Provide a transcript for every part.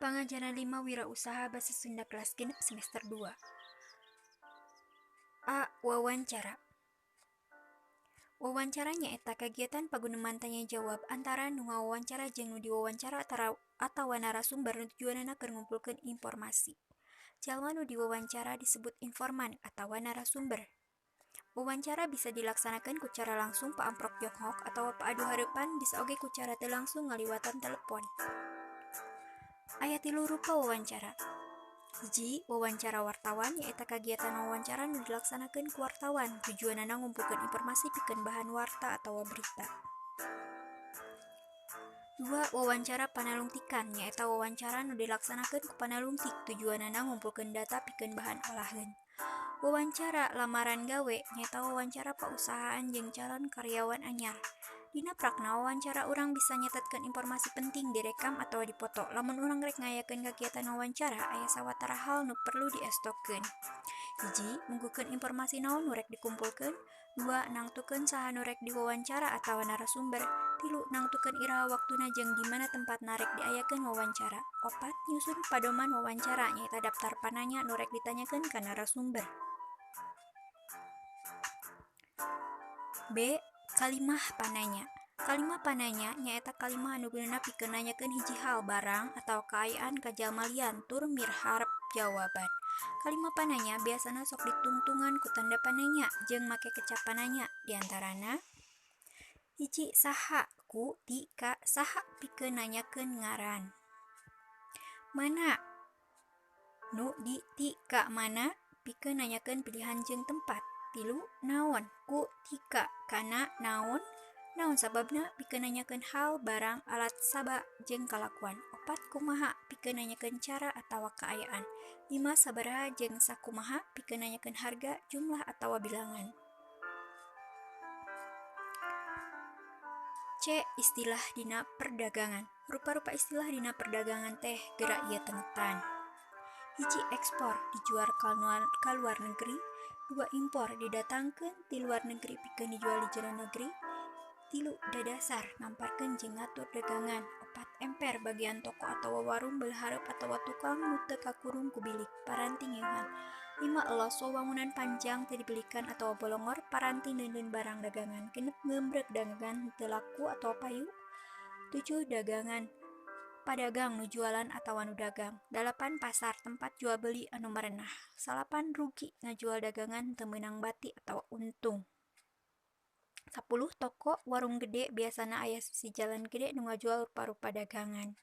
Pangajaran 5 Wirausaha Basa Sunda kelas 6 semester 2. A. Wawancara. Wawancara nyaeta kagiatan paguneman tanya jawab antara nu ngawawancara jeung nu diwawancara atawa narasumber nu tujuanana keur ngumpulkeun informasi. Jalma nu diwawancara disebut informan atawa narasumber. Wawancara bisa dilaksanakeun ku cara langsung paamprok jonghok atawa paadu hareupan, bisa oge ku cara teu langsung ngaliwatan telepon. Aya 3 rupa wawancara. 1. Wawancara wartawan nyaeta kagiatan wawancara nu dilaksanakeun ku wartawan, tujuanana ngumpulkeun informasi pikeun bahan warta atawa berita. 2. Wawancara panalungtikan nyaeta wawancara nu dilaksanakeun ku panalungtik, tujuanana ngumpulkeun data pikeun bahan olaheun. Wawancara lamaran gawe nyaeta wawancara pausahaan jeung calon karyawan anyar. Dina prakna wawancara urang bisa nyatetkeun informasi penting, direkam atawa dipoto. Lamun urang rek ngayakeun kagiatan wawancara, aya sawatara hal nu perlu diestokeun. 1. Munggukeun informasi naon nu rek dikumpulkeun. 2. Nangtukeun saha nu rek diwawancara atawa narasumber. 3. Nangtukeun iraha waktuna jeung di mana tempatna rek diayakeun wawancara. 4. Nyusun padoman wawancara nyaeta daftar pananya nu rek ditanyakeun ka narasumber. B. Kalimah pananya. Kalimah pananya nyaeta kalimah anu gunana pikeun nanyakeun hiji hal, barang, atawa kaayaan ka jalma lian tur mirharep jawaban. Kalimah pananya biasana sok ditungtungan ku tanda pananya jeung make kecap pananya, diantarana: 1. Saha ku ti ka saha pikeun nanyakeun ngaran. Mana nu di ti ka mana pikeun nanyakeun pilihan jeung tempat. 3. Naon ku ti ka kana naon, naon sababna pikeun nanyakeun hal, barang, alat saba jeung kalakuan. 4. Kumaha pikeun nanyakeun cara atawa kaayaan. 5. Sabaraha jeung sakumaha pikeun nanyakeun harga, jumlah atawa bilangan. C. Istilah dina perdagangan. Rupa-rupa istilah dina perdagangan teh geura ieu tengetan. 1. Ekspor dijual ka luar negeri. 2. Impor didatangkeun ti luar negeri pikeun dijual di jero negeri. 3. Dadasar ngamparkeun jeung ngatur dagangan. 4. Emper bagian toko atawa warung belah hareup atawa tukang nu teu kakurung ku bilik paranti ngeuhan. 5. Elos wewangunan panjang teu dibelikan atawa bolongor paranti neundeun barang dagangan. 6. Ngeumbrek dagangan teu laku atawa payu. 7. Dagangan padagang nu jualan atawa nu dagang. 8. Pasar tempat jual beli anu merenah. 9. Rugi ngajual dagangan teu meunang bati atawa untung. 10. Toko warung gede biasana aya sisi jalan gede nu ngajual rupa-rupa dagangan.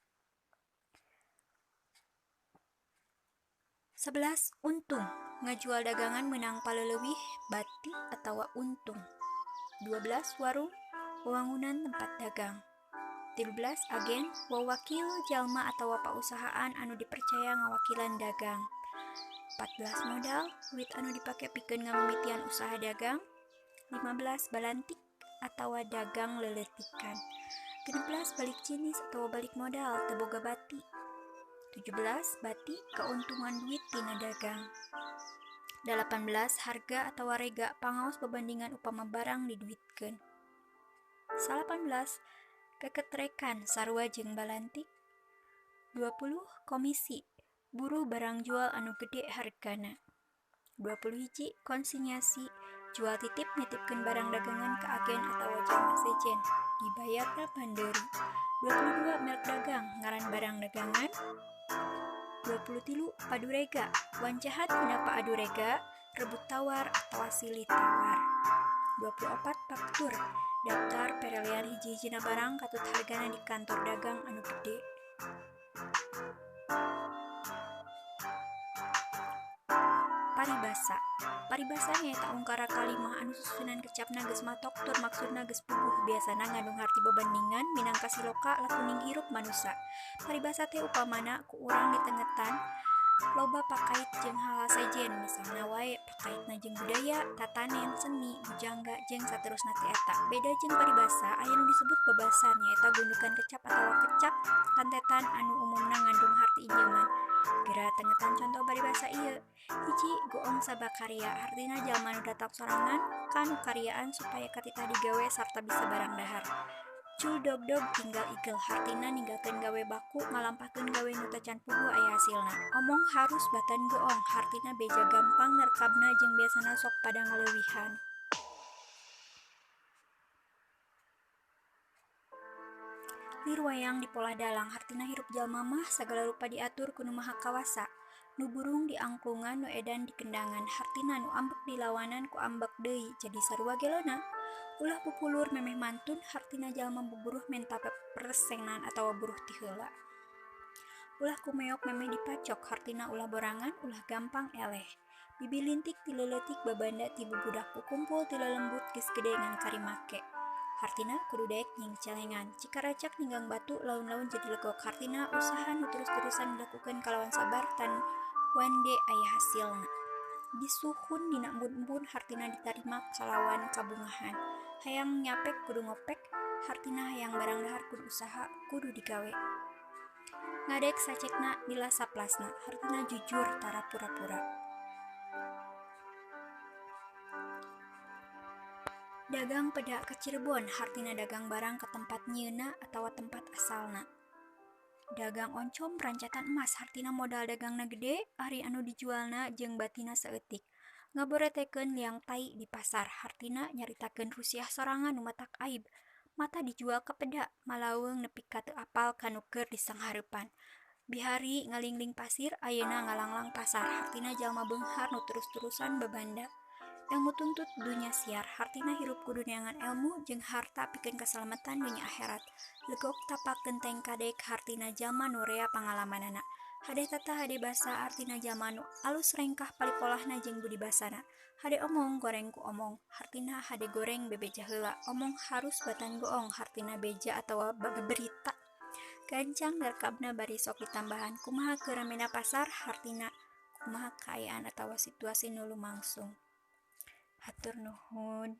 11. Untung ngajual dagangan meunang paleleuwih bati atawa untung. 12. Warung wewangunan tempat dagang. 13. Agen wawakil jalma atawa pausahaan anu dipercaya ngawakilan dagang. 14. Modal duit anu dipake pikeun ngamimitian usaha dagang. 15. Balantik atawa dagang leletikan. 16. Balik cinis atawa balik modal teu boga bati. 17. Bati kauntungan duit tina dagang. 18. Harga atawa rega pangaos pabandingan upama barang diduitkeun. 18. Keketrekan sarua jeung balantik. 20. Komisi buruh barang jual anu gede hargana. 21. Konsinyasi jual titip nitipkeun barang dagangan ka agen atawa jalma sejen dibayarna pandeuri. 22. Merek dagang ngaran barang dagangan. 23. Padurega wanjahat dina paadurega rebut tawar atawa silih tawar. 24. Faktur daftar perelian hiji-hijina barang katut hargana di kantor dagang anu gede. Paribasa. Paribasa nyaeta ungkara kalimah anu susunan kecapna geus matok tur maksudna geus puguh, biasana ngandung harti babandingan minangka siloka lakuning hirup manusa. Paribasa teh upamana ku urang ditengetan loba pakait jeung hal-hal sejen, misalna wae pakaitna jeung budaya, tatanen, seni, bujangga jeung saterusna ti eta. Beda jeung paribasa, aya nu disebut bebasan nyaeta gundukan kecap atawa kecap kantetan anu umumna ngandung harti injeman. Geura tengetan contoh paribasa ieu. 1. Goong sabakarya hartina jalma nu datang sorangan ka nu karyaan supaya katitah digawe sarta bisa barang dahar. Cul dogdog tinggal igel hartina ninggalkeun gawe baku ngalampahkeun gawe nu tacan puguh aya hasilna. Omong harus batan goong hartina beja gampang nerkabna jeung biasana sok pada ngaleuwihan. Lir wayang dipolah dalang hartina hirup jalma mah sagala rupa diatur ku Nu Maha Kawasa. Nu burung diangklungan nu edan dikendangan hartina nu ambek dilawanan ku ambek deui jadi sarua gelona. Ulah pupulur memeh mantun hartina jalma buburuh menta peresenan atawa buruh ti heula. Ulah kumeok memeh dipacok hartina ulah borangan ulah gampang eleh. Bibi lintik ti leuleutik babanda ti bubudak kukumpul ti lelembut geus gede ngan karimake. Hartina kudu daek nyingcelengan cikaracak ninggang batu laun-laun jadi legok hartina usaha nu terus-terusan dilakukeun kalawan sabar tan wande aya hasilna. Disuhun dina embun-embun hartina ditarima kalawan kabungahan. Hayang nyapek kudu ngopek hartina hayang barang dahar kudu usaha kudu digawe. Ngadek sacekna lila saplasna hartina jujur tara pura-pura. Dagang peda ka Cirebon hartina dagang barang ka tempat nyieunna atawa tempat asalna. Dagang oncom rancatan emas hartina modal dagangna gede ari anu dijualna jeung batina saeutik. Ngaboretekeun liang tai di pasar hartina nyaritakeun rusiah sorangan nu matak aib. Mata dijual ka peda malaweng nepi ka teu apal ka nu keur disanghareupan. Bihari ngalingling pasir ayeuna ngalanglang pasar hartina jalma beunghar nu terus-terusan babanda. Ilmu tuntut dunya siar hartina hirup kudu neangan elmu jeung harta pikeun kasalamatan dunya akhirat. Legok tapak genteng kadek hartina jalma nu rea pangalamanana. Hade tata hade basa artina jalma nu alus rengkah palipolahna jeung budi basana. Hade omong goreng ku omong hartina hade goreng bebeja heula. Omong harus batan goong hartina beja atawa berita. Gancang nerkabna bari sok ditambahan kumaha keur ramena pasar hartina kumaha kaayaan atawa situasi nu lumangsung. Hatur nuhun.